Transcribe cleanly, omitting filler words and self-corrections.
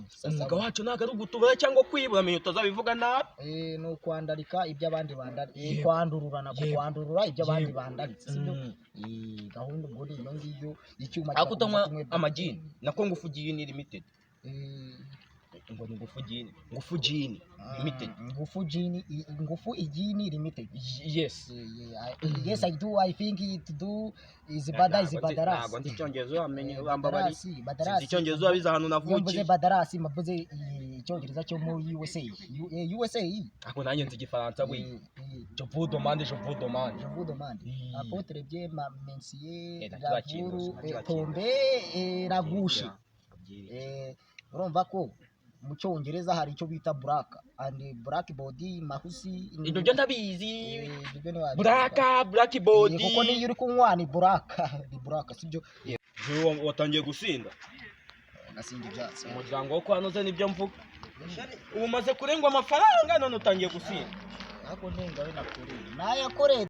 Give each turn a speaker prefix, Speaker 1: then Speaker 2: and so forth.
Speaker 1: Wanjye. Sasa
Speaker 2: Umwuga wacu ntabwo ari ugutubura cyangwa kwiba, uramenya utazabivuga nabi.
Speaker 1: Ni ukwandarika ibyo abandi bandaritse. Kwandurura nako. Kwandurura ibyo abandi bandaritse, sibyo?
Speaker 2: Mm.
Speaker 1: Gahunda ubwo ni iyo ngiyo, icyuma
Speaker 2: Ariko utanywa
Speaker 1: kirakomeza kumwe.
Speaker 2: Amagini nako Ngufu Gin Limited. Ngo ni Ngufu Gin, Ngufu Gin Limited.
Speaker 1: Ngufu Gin, Ngufu Igini Limited.
Speaker 2: Yes.
Speaker 1: Yes, I do. I think it do is bada is badarasi.
Speaker 2: Ntabwo nzi icyongereza, wamenye, urambabari.
Speaker 1: Badarasi, badarasi.
Speaker 2: Sinzi icyongereza, urabizi ahantu
Speaker 1: Iyo mvuze
Speaker 2: navukiye.
Speaker 1: badarasi, mvuze icyongereza cyo muri USA. USA.
Speaker 2: Ariko nanjye nzi igifaransa we. Je vous demande, je vous demande.
Speaker 1: Je vous demande. Apôtre bien ma mensier
Speaker 2: Eh, nta kibazo,
Speaker 1: ravuru
Speaker 2: nta kibazo.
Speaker 1: Tombe ragushe. Urumva ko mu cyongereza hari icyo bita black and blackboard mahusi.
Speaker 2: Ibyo byo ndabizi.
Speaker 1: Ibyo byo ntiwabivuga.
Speaker 2: Black, blackboard.
Speaker 1: Kuko niyo uri kunywa ni black, ni black, sibyo?
Speaker 2: Watangiye gusinda.
Speaker 1: Nasinda ibyatsi.
Speaker 2: Umuryango wo kwa Noze, nibyo mvuga, ubu umaze kurengwa amafaranga, none utangiye gusinda.
Speaker 1: Ariko ndenga we nakoreye, nayakoreye.